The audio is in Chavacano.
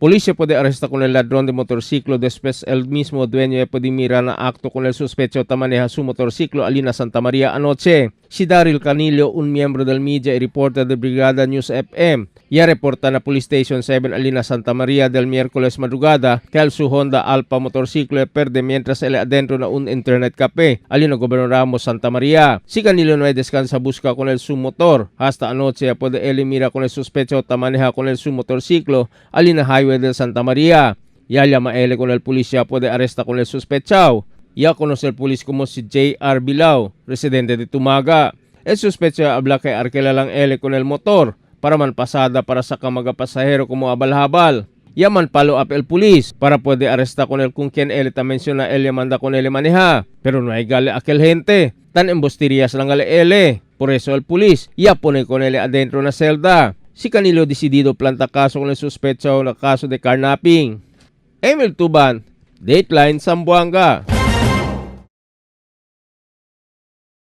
Policía puede arrestar con el ladrón de motorciclo después el mismo dueño puede mirar na acto con el sospechoso ta maneja su motorciclo alina Santa María anoche. Si Daryl Canillo, un miembro del media y reporter de Brigada News FM, ya reporta na Police Station 7 alina Santa María del miércoles madrugada que al su Honda Alpa motorciclo perde mientras él adentro na un internet café alina Gobernador Ramos Santa María. Si Canillo no descansa busca con el su motor. Hasta anoche ya puede él mira con el sospechoso ta maneja con el su motorciclo alina highway del Santa María. Ya llama él con el policía puede arresta con el sospechado. Ya conoce el pulis como si J.R. Bilao, residente de Tumaga. El sospecho habla kay arkela lang ele con el motor para man pasada para sa mga pasahero como abalhabal. Yaman follow up el pulis para puede arrestar con el con quien él ta menciona él manda con él maneja. Pero no hay gale aquel gente. Tan embosterías lang gale ele. Por eso el pulis ya pone con él adentro na celda. Si Canilo decidido planta caso con el sospecho na caso de carnapping. Emil Tuban, Dateline Zamboanga.